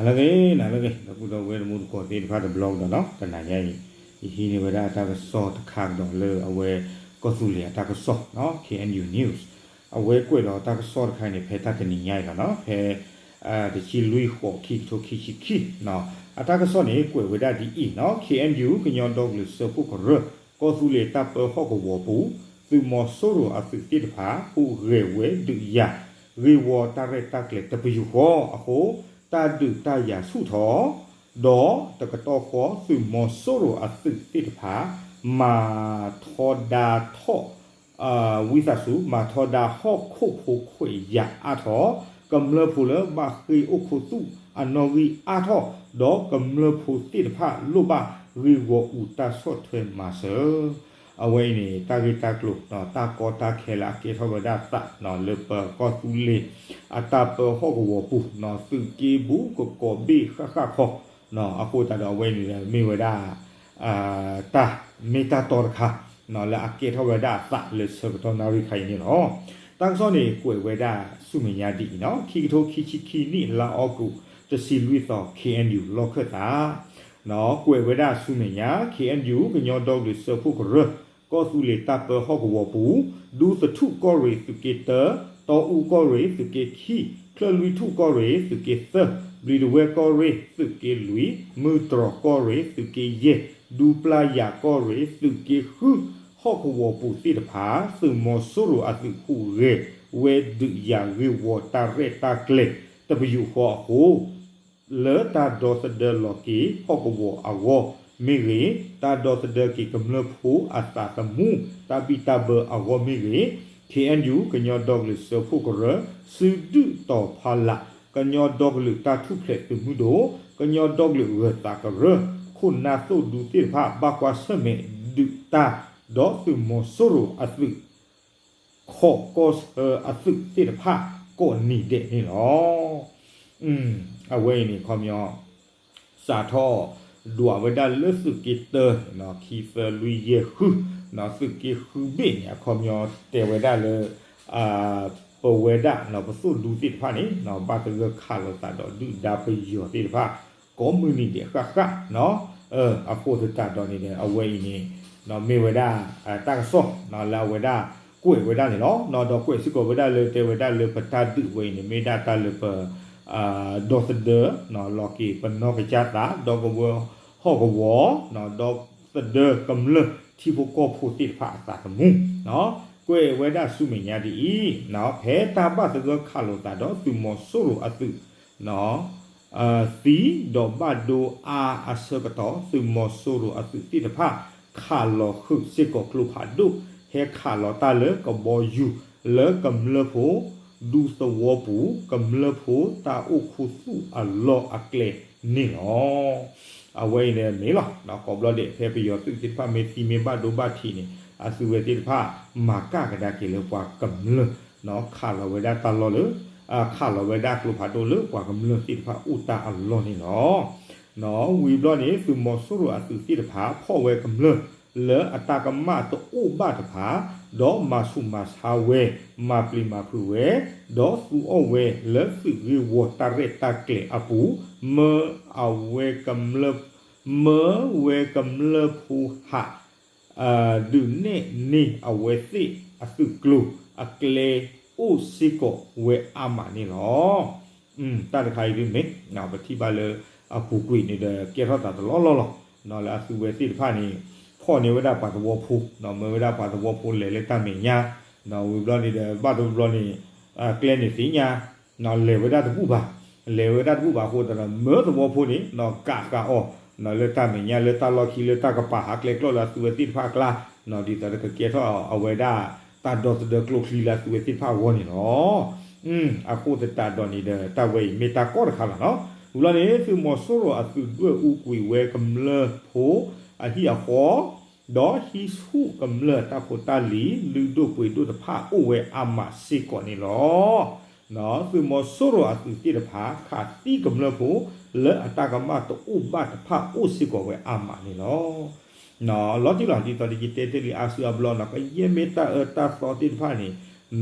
နၤလၢအဂ့ၤ နၤလၢအဂ့ၤ ဒီပုၢ်ဒီဝဲၢ်တံၤသကိးသ့ၣ်တဖၣ်တဘျီကဒီးနီၤ, တနၤညါအံၤ ယဟံးန့ၢ်ဝဲဒၣ်တၢ်ကစီၣ်တခါကဒီးလၢအဝဲ ကီၢ်သူလ့ၤအတၢ်ကစီၣ်နီၤ K N U News အဝဲကွဲးဒီးတၢ်ကစီၣ်တခါန့ၣ် ဖဲတၢ်တနံၤညါအံၤလီၤနီၤ, ဖဲ တဆံလွံၢ်ဃိး ခံကထိခံဆံခံ အတၢ်ကစီၣ်န့ၣ် ကွဲးဝဲဒၣ်ဒ်အံၤနီၤ, K N U ကညီဒီကလုာ်စၢဖှိၣ်ကရၢ ကီၢ်သူလ့ၤတၢ်ပၢဟီၣ်ကဝီၤပူၤ သုးမီၤစိရိၤအသုးသ့ၣ်တဖၣ် ဟူးဂဲၤဝဲဒုးယၤ ဂ့ၢ်ဝီတၢ်ရဲၣ်တၢ်ကျဲၤတပယူာ်ဃီအဃိ တၢ်ဒုးတၢ်ယၤဆူၣ်ထီၣ် ဒီးတကတီၢ်ဃီ သုးမီၤစိရိၤအသုးသ့ၣ်တဖၣ် မၤထီဒါထီၣ် ဝံသးစူၤ မၤထီဒါဟီၣ်ခိၣ်ဖိခွဲးယာ်အါထီၣ်, ကမျၢၢ်ဖိလၢဘၣ်ဃ့ၢ်အိၣ်ခူသူၣ်အနီၣ်ဂံၢ်အါထီၣ်, ဒီးကမျၢၢ်ဖိသ့ၣ်တဖၣ်လိၣ်ဘၣ်ဂ့ၢ်ဂီၢ်အူတၢ်ဆီၣ်ထွဲမၤစၢၤ အဝဲအံၤန့ၣ် တၢ်ဂ့ၢ်တၢ်ကျိၤ တၢ်ကီတၢ်ခဲလၢအကဲထီၣ်ဝဲဒၣ်အသး လၢပကီၢ်သူလ့ၤ အတၢ်ပၢဟီၣ်ကဝီၤပူၤ သုးက့ဘိကကိးဘ့ၣ်ဃၣ်ဃၣ်ခီ အဃိသတးဒီးအဝဲအံၤန့ၣ် မ့ၢ်ဝဲဒၣ် တၢ်မ့ၢ်တၢ်တီတခါ လၢအကဲထီၣ်ဝဲဒၣ်အသးလၢဆၢကတီၢ်နၣ်ရံၣ်ခါအံၤန့ၣ်လီၤ. တၢ်ကစီၣ်န့ၣ် ကွဲးဝဲဒၣ်ဆူမဲာ်ညါဒ်အံၤနီၤ, ခံကထိခံဆံခံနံၣ် လါအီကူး တဆံလွံၢ်သီ K N U လီၢ်ခၢၣ်သး ကွဲးဝဲဒၣ်ဆူမဲာ်ညါ K N U ကညီဒီကလုာ်စၢဖှိၣ်ကရၢ ကီၢ်သူလ့ၤတၢ်ပၢဟီၣ်ကဝီၤပူၤ ဒူသထူၣ်ကီၢ်ရ့ၣ်သုးက့တၢ, တီအူကီၢ်ရ့ၣ်သုးက့ခံ, ချၢၣ်လွံၢ်ထူၣ်ကီၢ်ရ့ၣ်သုးက့သၢ, ဘျံးဒဝဲၢ်ကီၢ်ရ့ၣ်သုးက့လွံၢ်, မုၢ်တြီၤကီၢ်ရ့ၣ်သုးက့ယဲၢ်, ဒူပျၢ်ယၤကီၢ်ရ့ၣ်သုးက့ဃု ဟီၣ်ကဝီၤပူၤသ့ၣ်တဖၣ် သုးမီၤစိရိၤအသုးဟူးဂဲၤဝဲဒုးယၤဂ့ၢ်ဝီတၢ်ရဲၣ်တၢ်ကျဲၤတပယူာ်ဃီအဃိ လၢတၢ်ဒီသဒၢလီၤက့ၤဟီၣ်ကဝီၤအဂီၢ်မ့ၢ်ဂ့ၤ, တၢ်ဒီသဒၢက့ၤကမျၢၢ်ဖိအသးသမူ တၢ်ဘံၣ်တၢ်ဘၢအဂီၢ်မ့ၢ်ဂ့ၤ, K N U ကညီဒီကလုာ်စၢဖှိၣ်ကရၢ စုဒုၣ်တီၤဖီလာ် ကညီဒီကလုာ်တၢ်ထူၣ်ဖျဲးသုးမုၢ်ဒိၣ်, ကညီဒီကလုာ်ဂၢၤသးကရၢ ခိၣ်နၢ်သိၣ်ဒူသ့ၣ်တဖၣ် ဘၣ်ကွၢ်ဆၢၣ်မဲာ်ဒုးတၢ် ဒီးသုးမီၤစိရိၤအသုး ခိးကီၢ်ဆၢအသုးသ့ၣ်တဖၣ် ကိးနံၤဒဲးန့ၣ်လီၤ. အဝဲအံၤန့ၣ် ခီပညီ စးထီၣ်ဒွးဝဲဒၣ်လၢသုးက့တၢ ခံသၢလွံၢ်ယဲၢ်ဃု သုးက့ဃုဘ့ၣ်န့ၣ် အခီပညီတဲဝဲဒၣ်လၢ ပဝဲဒၣ် ပသိၣ်ဒူသ့ၣ်တဖၣ်န့ၣ် ဘၣ်သဂၢၢ်ခးလိာ်သးဒီးဒုၣ်ဒါပယီၤသ့ၣ်တဖၣ် ကိးမုၢ်နံၤဒဲးဃၣ်ဃၣ် အဃိသတးဒီးန့ၣ်ဒီး အဝဲအံၤန့ၣ် မ့ၢ်ဝဲဒၣ် တၢ်ကစီၣ် လၢအဝဲဒၣ်ကွဲးဝဲဒၣ်န့ၣ်လီၤ. ဒီးကွဲးစ့ၢ်ကီးဝဲဒၣ်လၢ တဲဝဲဒၣ်လၢပတၢ်ဒုးဝဲအံၤန့ၣ် မ့ၢ်ဒၣ်တၢ်လၢပ ဒီသဒၢ လီၤက့ၤပနီၢ်ကစၢ်သး ဒီကဝၢဟီၣ်ကဝီၤ ဒီသဒၢကမျၢၢ်ထံဖိကီၢ်ဖိသ့ၣ်တဖၣ်အသးသမူ ကွဲးဝဲဒၣ်ဆူမဲာ်ညါဒ်အံၤ ဖဲတၢ်ဘၣ်သဂၢၢ်ခးလိာ်သးဒီးသုးမီၤစိရိၤအသုး သံဒီးဘၣ်ဒိအါအဆၢကတီၢ် သုးမီၤစိရိၤအသုးသ့ၣ်တဖၣ် ခးလီၤဃုာ်စ့ၢ်ကီးကျိဖးဒိၣ် ဟဲခးလီၤတၢ်လၢကဘီယူၤ လၢကမျၢၢ်ဖိ ဒူသဝီပူၤ ကမျၢၢ်ဖိတၢ်အိၣ်ခူသူၣ်အလီၢ်အကျဲန့ၣ်လီၤ. အဝဲအံၤန့ၣ်မ့ၢ်လီၤ ကိးဘျီဒဲး ဖဲပယီၤသုးသ့ၣ်တဖၣ်မ့ၢ်သံမ့ၢ်ဘၣ်ဒိဘၣ်ထံးန့ၣ် အသုးဝဲသ့ၣ်တဖၣ် မၤကၣ်ကဒါက့ၤလၢပှၤကမျၢၢ် ခးလီၤဝဲဒၣ်တၢ်လီၢ်လၢ ခးလီၤဝဲဒၣ်ကျိဖးဒိၣ်လၢပှၤကမျၢၢ်သ့ၣ်တဖၣ်အိၣ်တၢ်အလီၢ်န့ၣ်လီၤ. ဝံၤဘျီန့ၣ် သုးမီၤစိရိၤအသုးသ့ၣ်တဖၣ် ဖီၣ်ဝဲကမျၢၢ်လၢအတၢ်ကမၣ်တအိၣ်ဘၣ်တဖၣ် ဒီးမၤဆူးမၤဆါဝဲ မၤပျံၤမၤဖုးဝဲ ဒီးသူအီၣ်ဝဲလၢသုးဂ့ၢ်ဝီတၢ်ရဲၣ်တၢ်ကျဲၤအပူၤ မၢအဝဲကမျၢၢ် မၢဝဲကမျၢၢ်ဖိဟး ဒုးနဲၣ်န့ၢ်အဝဲသ့ၣ်အသုးကျိၤအကျဲအိၣ်စ့ၢ်ကီးဝဲအါမးန့ၣ်လီၤ. တၢ်တခါအံၤဒ်မ့ၢ် ပထံၣ်ဘၣ်လၢအပူၤကွံာ်န့ၣ်ဒီး ကဲထီၣ်သးတလီၢ်လီၢ်လီၤ. လၢအသုးဝဲသ့ၣ်တဖၣ်န့ၣ် ဖီၣ်န့ၢ်ဝဲဒၣ်ပှၤသဝီဖိ မၢဝဲဒၣ်ပှၤသဝီဖိလဲၤလၢတၢ်မဲာ်ညါ ဝံၤဘျီန့ၣ်ဒီး ဘၣ်တဘျီန့ၣ် ကျဲန့ၣ်သ့ၣ်ညါ လဲၤဝဲဒၣ်တဘူၣ်ဘၣ်, လဲၤဝဲဒၣ်တဘူၣ်ဘၣ်အဃိသတးဒီး မၢသဝီဖိန့ၣ် ကးဃာ်အီၤ လၢတၢ်မဲာ်ညါလၢတၢ်လီၢ်ခံ လၢတၢ်ကပၤဟးကျဲကျီၢ်လၢအသုးဝဲသ့ၣ်တဖၣ်အကျါ ဒ်သိးဒီးကကဲထီၣ်အဝဲဒၣ် တၢ်ဒီသဒၢကျိချံလၢအသုးဝဲသ့ၣ်တဖၣ်အဂီၢ်န့ၣ်လီၤ. အဃိသတးဒီးန့ၣ်ဒီး တၢ်ဝဲအံၤမ့ၢ်တၢ်ကီတခါလီၤနီၤ. ဝံၤလီၤန့ၣ် သုးမီၤစိရိၤအသုးဒွဲၣ်အူကွံာ်ဝဲကမျၢၢ်ဖိအဟံၣ်အဃီ ဒီးဟံးဆူၣ်ကမျၢၢ်တၢ်ဖိတၢ်လံၤ လုၢ်ဒိၣ်ပှ့ၤဒိၣ်တဖၣ်အိၣ်ဝဲအါမးစ့ၢ်ကီးန့ၣ်လီၤ. သုးမီၤစိရိၤအသုးသ့ၣ်တဖၣ် ခးသံကမျၢၢ်ဖိ လၢအတၢ်ကမၣ်တအိၣ်ဘၣ်တဖၣ်အိၣ်စ့ၢ်ကီးဝဲအါမးန့ၣ်လီၤ. လီၤတံၢ်လီၤ ဒ်သိးဒီးယတဲတ့ၢ်လံအါစုအါဘျီနီၤ ကယဲၢ်မ့ၢ်တၢ်အၢတၢ်သီသ့ၣ်တဖၣ်န့ၣ်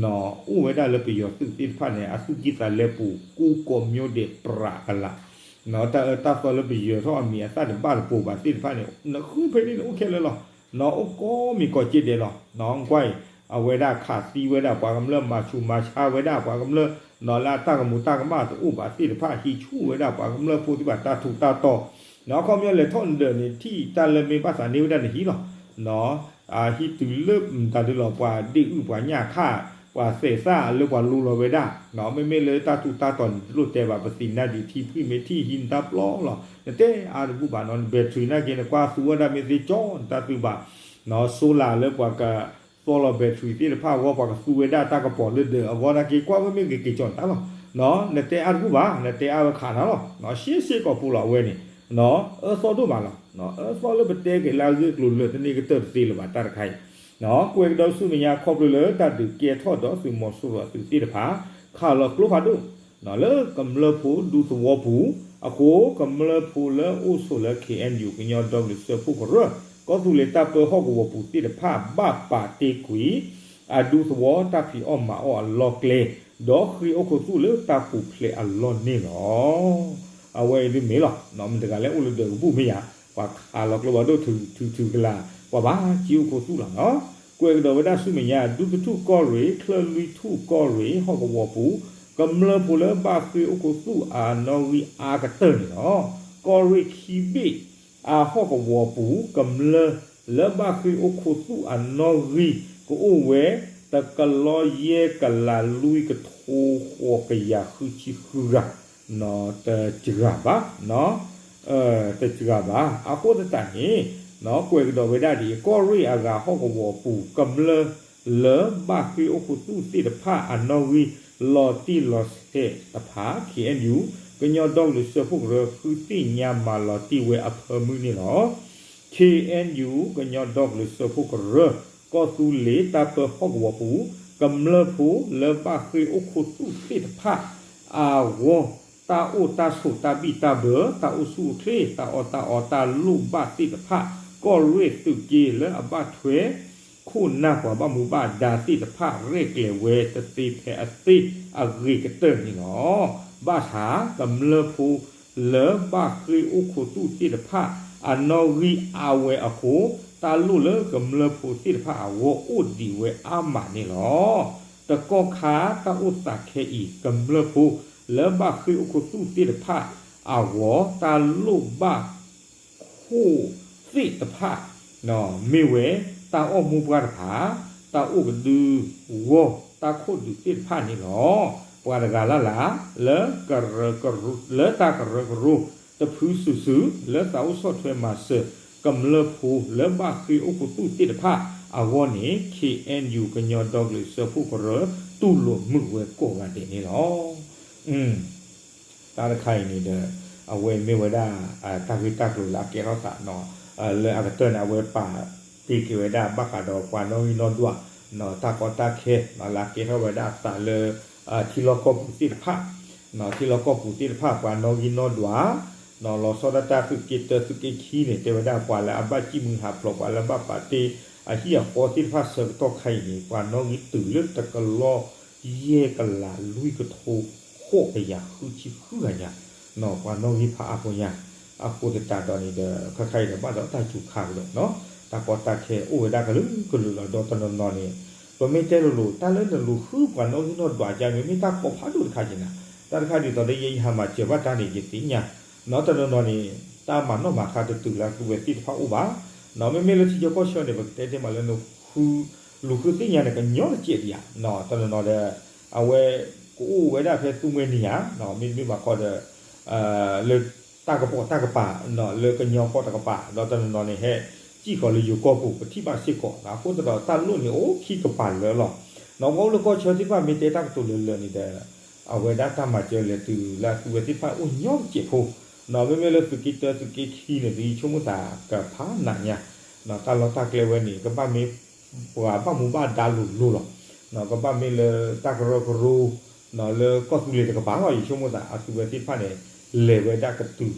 အိၣ်ဝဲဒၣ်လၢပယီၤသုးသ့ၣ်တဖၣ်န့ၣ် အသူၣ်ကံၢ်သးလဲပူၤ ကူကီၢ်မျိဒဲးပြးကလာ် တၢ်အၢတၢ်သီလၢပယၢၤထီၣ်အမံၤအသၣ်တဘၣ်တပိၤဘၣ်သ့ၣ်တဖၣ်န့ၣ် နဃုဖဲန့ၣ်န့ၣ်အိၣ်ခဲလၢာ်လီၤ. နအိၣ်ကိးမံၤကိးက့ဒဲးလီၤ. ကွၢ်အံၤ အဝဲဒၣ်ခးသံဝဲဒၣ်ပှၤကမျၢၢ် မၤဆါဝဲဒၣ်ပှၤကမျၢၢ် လၢအတၢ်ကမူၤတၢ်ကမၣ်တအိၣ်ဘၣ်သ့ၣ်တဖၣ် ဟံးဆူၣ်ဝဲဒၣ်ပှၤကမျၢၢ်ဖိသ့ၣ်တဖၣ်တၢ်ထူးတၢ်တီၤ အခီပညီလဲၤထီၣ်နဒၢးန့ၣ် ထံၣ်တၢ်လၢမ့ၢ်ဘၣ်သးန့ၢ်ဝဲဒၣ်နဟံၣ်လီၤ. ဟံးတုၤလၢမတၤဒုလီၤ ပှၤဒ့ၣ်အုၣ်ပှၤညၣ်ခၣ် ပှၤသဲးသၣ်လၢပှၤလူလီၤဝဲဒၣ် မ့မ့ၢ်လၢတၢ်ထူးတၢ်တီၤန့ၣ် တလိၣ်တဲဘၣ် ပသံးနါဒံးထံဖှံၣ်မ့ၢ်ထံၣ်ဟံးနတၢ်ပျီလီၤ နတဲအါတဘူၣ်ဘၣ်နီၤ န battery နာ်က့ နကွၢ်သူဝဲဒၣ်မ့ၢ်သ့ကၠီ နတၢ်သုဘၣ် solar လၢပှၤက သီလီၤ battery သ့ၣ်တဖၣ်အဂီၢ် ပှၤကသူဝဲဒၣ်တၢ်ကပီၤလၢဒၢးအဂီၢ်နာ်က့ ကွၢ်ဝဲမ့ၢ်ဂ့ၤက့ၤကၠီနတၢ်လီၤ. နတဲအါတဘူၣ်ဘၣ် နတဲအါဝဲခးနၤလီၤ. ရှဲရှဲကိာ်ပူၤလီၤအဝဲန့ၣ် အၢသီဒိၣ်မးလီၤ. အၢသီလၢပတဲက့ၤလၢအဂ့ၢ်အကျိၤလၢာ်တန့ၢ်ကတၢၢ်တသ့လၢၤဘၣ်တၢ်တခါအံၤ ကွဲးကဒီးဆူမဲာ်ညါခီဖျိလၢတၢ်ဒုးကဲထီၣ်ဒီးသုးမီၤစိရိၤအသုးသ့ၣ်တဖၣ် ခးလီၤကျိဖးဒိၣ် လၢကမျၢၢ်ဖိဒူသဝီပူၤ အဃိကမျၢၢ်ဖိလၢအိၣ်ဆိးလၢ ခ့ၣ်အဲၣ်ယူၣ် ကညီဒီကလုာ်စၢဖှိၣ်ကရၢ ကီၢ်သူလ့ၤတၢ်ပၢဟီၣ်ကဝီၤပူၤသ့ၣ်တဖၣ် ဘၣ်ပာ်တ့ၢ်ကွံာ် အဒူသဝီတၢ်ဖံးအီၣ်မၤအီၣ်အလီၢ်ကျဲ ဒီးဃ့အိၣ်ခိးသူၣ်လၢတၢ်ပူၤဖျဲးအလီၢ်န့ၣ်လီၤ. အဝဲအံၤဒ်မ့ၢ်လီၤ. မတၤတဂၤလၢအိၣ်လၢဒၢးကဘူၣ်မ့ၢ်ယၤ ပှၤခးလီၤကျိဖးဒိၣ်ထုးထုးကလာ် ပှၤဘၣ်က့ၤအိၣ်ခိးသူၣ်လီၤနီၤ. ကွဲးကဒီးဝဲဒၣ်ဆူမဲာ်ညါ ဒူသထူၣ်ကီၢ်ရ့ၣ် ချၢၣ်လွံၢ်ထူၣ်ကီၢ်ရ့ၣ် ဟီၣ်ကဝီၤပူၤ ကမျၢၢ်ဖိလၢဘၣ်ဃ့အိၣ်ခိးသူၣ်အနီၣ်ဂံၢ်အါကတၢၢ်န့ၣ်လီၤ. ကီၢ်ရ့ၣ်ခံဘ့ၣ် အဟီၣ်ကဝီၤပူၤ ကမျၢၢ်လၢဘၣ်ဃ့အိၣ်ခိးသူၣ်အနီၣ်ဂံၢ် ကအိၣ်ဝဲ တကလီယဲၢ်ကလးလွံၢ်ကထိဃိးကယၤဃုဆံဃုဂၤ တစှၤဘၣ် တစှၤဘၣ်. အဃိသတးန့ၣ် ကွဲးကဒီးဝဲဒၣ်ဒ်အံၤ ကီၢ်ရ့ၣ်အဂၤဟီၣ်ကဝီၤပူၤ ကမျၢၢ်လၢဘၣ်ဃ့အိၣ်ခိးသူၣ်သ့ၣ်တဖၣ်အနီၣ်ဂံၢ် လီၤတံၢ်လီၤဆဲးတဖၣ် ခ့ၣ်အဲၣ်ယူၣ် ကညီဒီကလုာ်စၢဖှိၣ်ကရၢ ဃုသ့ၣ်ညါမၤလီၤတံၢ်ဝဲအဖၢမုၢ်န့ၣ်လီၤ. ခ့ၣ်အဲၣ်ယူၣ် ကညီဒီကလုာ်စၢဖှိၣ်ကရၢ ကီၢ်သူလ့ၤတၢ်ပၢဟီၣ်ကဝီၤပူၤ ကမျၢၢ်ဖိလၢဘၣ်ဃ့အိၣ်ခိးသူၣ်သ့ၣ်တဖၣ်အဂီၢ် တၢ်အိၣ်တၢ်ဆိးတၢ်ဘံၣ်တၢ်ဘၢ တၢ်အိၣ်ဆူၣ်အိၣ်ချ့ တၢ်အီၣ်တၢ်အီတၢ်လိၣ်ဘၣ်သ့ၣ်တဖၣ် ကီၢ်ရ့ၣ်သုးက့လၢအဘၣ်ထွဲ ခိၣ်နၢ်ပှၤဘၣ်မူဘၣ်ဒါသ့ၣ်တဖၣ် ရဲၣ်ကျဲၤဝဲတသ့ဖဲအသ့အဂ့ၤကတၢၢ်န့ၣ်လီၤ. ဘၣ်ဆၣ်ကမျၢၢ်ဖိလၢဘၣ်ဃ့အိၣ်ခိးသူၣ်သ့ၣ်တဖၣ် အနီၣ်ဂံၢ်အါဝဲအဃိ တၢ်လိၣ်လၢကမျၢၢ်ဖိသ့ၣ်တဖၣ်အဂီၢ်အိၣ်ဒံးဝဲအါမးန့ၣ်လီၤ. တကီၢ်ခါတၢ်အိၣ်သးခဲအံၤ ကမျၢၢ်ဖိလၢဘၣ်ဃ့အိၣ်ခိးသူၣ်သ့ၣ်တဖၣ်အဂီၢ် တၢ်လိၣ်ဘၣ် ခိၣ်သ့ၣ်တဖၣ် မ့ၢ်ဝဲ တၢ်အီၣ်မူပှၢ်တဖၣ် တၢ်အိၣ်ကဒုဂီၢ် တၢ်ခိၣ်ဒုးသ့ၣ်တဖၣ်န့ၣ်လီၤ. ပှၤတဂၤလၢ်လၢ် လၢကရၢကရိ လၢတၢ်ကရၢကရိ တဖုစုာ်စုာ် လၢသးအိၣ်ဆီၣ်ထွဲမၤစၢၤ ကမျၢၢ်ဖိလၢဘၣ်ဃ့အိၣ်ခိးသူၣ်သ့ၣ်တဖၣ်အဂီၢ်န့ၣ် ခ့ၣ်အဲၣ်ယူၣ် ကညီဒီကလုာ်စၢဖှိၣ်ကရၢ တူၢ်လိာ်မုာ်ဝဲကိးဂၤဒဲးန့ၣ်လီၤ. တၢ်တခါအံၤန့ၣ်ဒီး အဝဲမ့ၢ်ဝဲဒၣ် တၢ်ဂ့ၢ်တၢ်ကျိၤလၢအကဲထီၣ်သးနီၤ လၢအကတၢၢ်န့ၣ် အဝဲပာ်တ့ၢ်က့ၤဝဲဒၣ် ဘၣ်ဃးဒီးပှၤနီၣ်ဂံၢ်နီၣ်ဒွး တၢ်ကီတၢ်ခဲ လၢအကဲထီၣ်ဝဲဒၣ်အသးလၢ ထံလီၢ်ကီၢ်ပူၤသ့ၣ်တဖၣ် ထံလီၢ်ကီၢ်ပူၤသ့ၣ်တဖၣ် ပှၤနီၣ်ဂံၢ်နီၣ်ဒွး လီၤဆီဒၣ်တၢ်သုးက့တၢသုးက့ခံန့ၣ် တဲဝဲဒၣ်ပှၤလၢအဘၣ်စံၣ်မုၢ်ဟးဖျိး ပှၤလၢဘၣ်ပာ်တ့ၢ်အဟံၣ်အဃီသ့ၣ်တဖၣ်ဆၢကတီၢ်ခါအံၤန့ၣ် ပှၤနီၣ်ဂံၢ်တုၤလၢတကလီယဲၢ်ကလးလွံၢ်ကထိဃိးကယၤဃုဆံဃုဂၤညါ ပှၤနီၣ်ဂံၢ်ဖးအါဖိညါ အဃိသတးဒီးန့ၣ်ဒီး ခဲခါအံၤဒီးဘၣ်ဒီးတၢ်စူၤခါကဒီးနီၤ တၢ်ကီတၢ်ခဲအိၣ်ဝဲဒၣ်ကလုာ်ကလုာ်လီၤ ဒီးတနီၤနီၤန့ၣ် ပမ့ၢ်တဲလိၤလိၤ တၢ်လၢနလူၤဃုပှၤနီၣ်ဂံၢ်နီၣ်ဒွးကါန့ၣ် မ့ၢ်တၢ်ကီဖးဒိၣ်တခါက့ၤနၤ တၢ်တခါဒ်သိးဒီးယဲယဟးမၤစၢၤဘၣ်တၢ်န့ၣ် ယသ့ၣ်ညါ နီၤ တနီၤနီၤန့ၣ် တၢ်မၤနီၣ်မၤဃါတတုၤလၢသုဝဲသ့ၣ်တဖၣ်အိၣ်ဘၣ် နီၤ မ့မ့ၢ်လၢထံဆၢကီၢ်ဆၢန့ၣ် ပကတဲတ့ၢ်မးလၢနဃု လူၤဃုသ့ၣ်ညါန့ၣ် ကညီတစဲးဒံးဧါ တနီၤနီၤဒီး အဝဲ ကအိၣ်ဝဲဒၣ်ဖဲသူမှဲနံၤဧါ မ့တမ့ၢ်ဘၣ်ဃီဒီး လၢတၢ်ကပိာ်တၢ်ကပၤ လၢကညီကီၢ်တကပၤ ဒီးတနီၤနီၤန့ၣ် ဟဲစံၣ်ဃီၤလၢယိၤကီၢ်ပူၤ ပထံၣ်ဘၣ်စ့ၢ်ကီး အဃိသတးဒီးတၢ်လိၣ်န့ၣ်အိၣ်ခံကပၤလၢာ်လီၤ နီၤ ပှၤအိၣ်လၢကီၢ်ဆၢသ့ၣ်တဖၣ်မ့ၢ်တဲတၢ်ကတိၤလၢလၢာ်န့ၣ်ဒီး အဝဲဒၣ်တၢ်မၤစၢၤလဲၤတုၤလၢအသုဝဲသ့ၣ်တဖၣ်အိၣ်ညီတစဲးဖိ နီၤ မ့မ့ၢ်လၢသုးက့တၢသုးက့ခံန့ၣ် ဒ်ယဆိကမိၣ်သးကဖးနးညါ တၢ်လီၢ်တၢ်ကျဲဝဲန့ၣ် ကဘၣ်မ့ၢ် ပှၤဘၣ်မူဘၣ်ဒါလိၤလိၤလီၤ ကဘၣ်မ့ၢ်လၢတၢ်ကရၢကရိ လၢကီၢ်သူလ့ၤတကပၤလီၤ ယဆိကမိၣ်သး အသုဝဲသ့ၣ်တဖၣ်န့ၣ် လဲၤဝဲဒၣ်ကတုၤ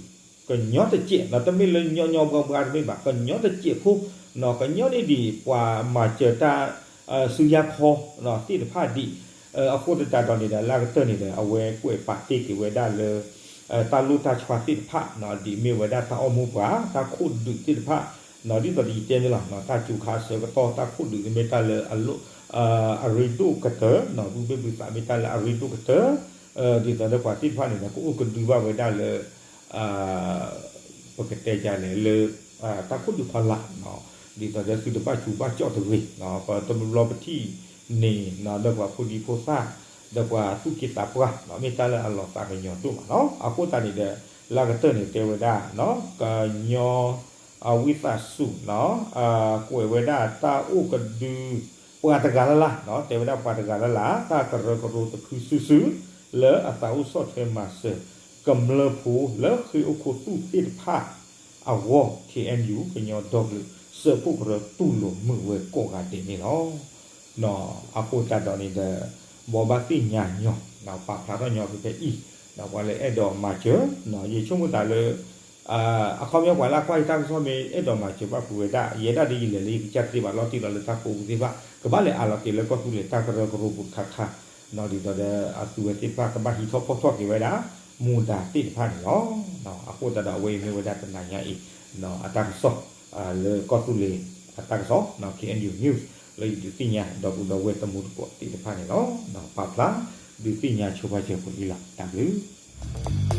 ကညီတစဲး တမ့ၢ်လၢညီညီဘှါဘှါတမ့ၢ်ဘၣ် ကညီတစဲးဖိ ကညီန့ၣ်ဒ်ပှၤမၤစၢၤတၢ် စုယါခီ သ့ၣ်တဖၣ်ဒ် အဃိသတးဒီးန့ၣ်ဒီး လၢကတၢၢ်န့ၣ်ဒီး အဝဲကွဲးပာ်တ့ၢ်က့ၤဝဲဒၣ်လၢ တၢ်လိၣ်တၢ်ဆှါသ့ၣ်တဖၣ် ဒ်မ့ၢ်ဝဲဒၣ်တၢ်အိၣ်မူပှၤ တၢ်ခိၣ်ဒုးသ့ၣ်တဖၣ် ဒ်သိးယတဲန့ၣ်လီၤ တၢ်စူၤခးအဆၢကတီၢ် တၢ်ခိၣ်ဒုးန့ၣ်မ့ၢ်တၢ်လၢ အရ့ဒိၣ်ကတၢၢ် ဘုဘ့ၣ်ဘုသးမ့ၢ်တၢ်လၢအရ့ဒိၣ်ကတၢၢ် ဒ်သိးဒီးပှၤသ့ၣ်တဖၣ်န့ၣ် ကအိၣ်ကဒုဘၣ်ဝဲဒၣ်လၢ ပကတဲဒ်လဲၣ်လၢ တၢ်ခိၣ်ဒုးဖီလာ် ဒ်သိးဒီးသုတဘၣ်စူၤဘၣ်ကၠီၣ်တဂ့ၤ ပတဘျီပထံၣ်န့ၣ် ဒီးပှၤဖိဒံဖိသၣ် ဒီးပှၤသူၣ်က့သးပှၢ် မ့ၢ်တၢ်လၢအလီၤသးကညီၤဒိၣ်မးလီၤ. အဃိသတးန့ၣ်ဒီး လၢအကတၢၢ်န့ၣ် တဲဝဲဒၣ် ကညီ ဝံသးစူၤ ကွဲးဝဲဒၣ်တၢ်အိၣ်ကဒု ပှၤတဂၤလၢ်လၢ် တဲဝဲဒၣ်ပှၤတဂၤလၢ်လၢ် တၢ်ကရၢကရိတဖုစုာ်စုာ် လၢအသးအိၣ်ဆီၣ်ထွဲမၤစၢၤ ကမျၢၢ်ဖိလၢဃ့အိၣ်ခူသူၣ်သ့ၣ်တဖၣ်အဂီၢ် K N U ကညီဒီကလုာ်စၢဖှိၣ်ကရၢတူၢ်လိာ်မုာ်ဝဲကိးဂၤဒဲးန့ၣ်လီၤ. အဃိသတးဒီးန့ၣ်ဒီး ဘိးဘၣ်သ့ၣ်ညါညီ ပာ်ဖျါထီၣ်ညီဖဲဖဲအံၤ ဒီးပှၤလၢအဲၣ်ဒိးမၤစၢၤ ယဆိကမိၣ်သးလၢ အခီပညီပှၤလၢအကွၢ်ယတၢ်ကစီၣ်မ့ၢ်အဲၣ်ဒိးမၤစၢၤဘၣ်ဖုးဝဲဒၣ် ယဲဒၣ်ဒီးယလဲၤလၢယကစၢ်တသ့ဘၣ်လီၤတံၢ်လီၤလၢတၢ်ကိးပူၤသ့ၣ်တဖၣ် ကဘၣ်လဲၤအးလီၤက့ၤလၢကီၢ်သူလ့ၤတၢ်ကရၢကရိပူၤတခါခါ ဒ်သိးဒီးအသုဝဲသ့ၣ်တဖၣ်ကဘၣ်ဟံးထီၣ်ဖီၣ်ထီၣ်က့ၤဝဲဒၣ် မူဒါသ့ၣ်တဖၣ်န့ၣ်လီၤ. အဃိသတးဒီးအဝဲအံၤမ့ၢ်ဝဲဒၣ်တနၤညါအံၤ အတၢ်ကစီၣ် လၢကီၢ်သူလ့ၤအတၢ်ကစီၣ် K N U News လၢယဒုးသ့ၣ်ညါ ဒီပုၢ်ဒီဝဲၢ်တံၤသကိးသ့ၣ်တဖၣ်န့ၣ်လီၤ. ပာ်ဖျါ ဒုးသ့ၣ်ညါဆိပာ်စၢၤပှဲၤအံၤလီၤ. တၢ်ဘျုး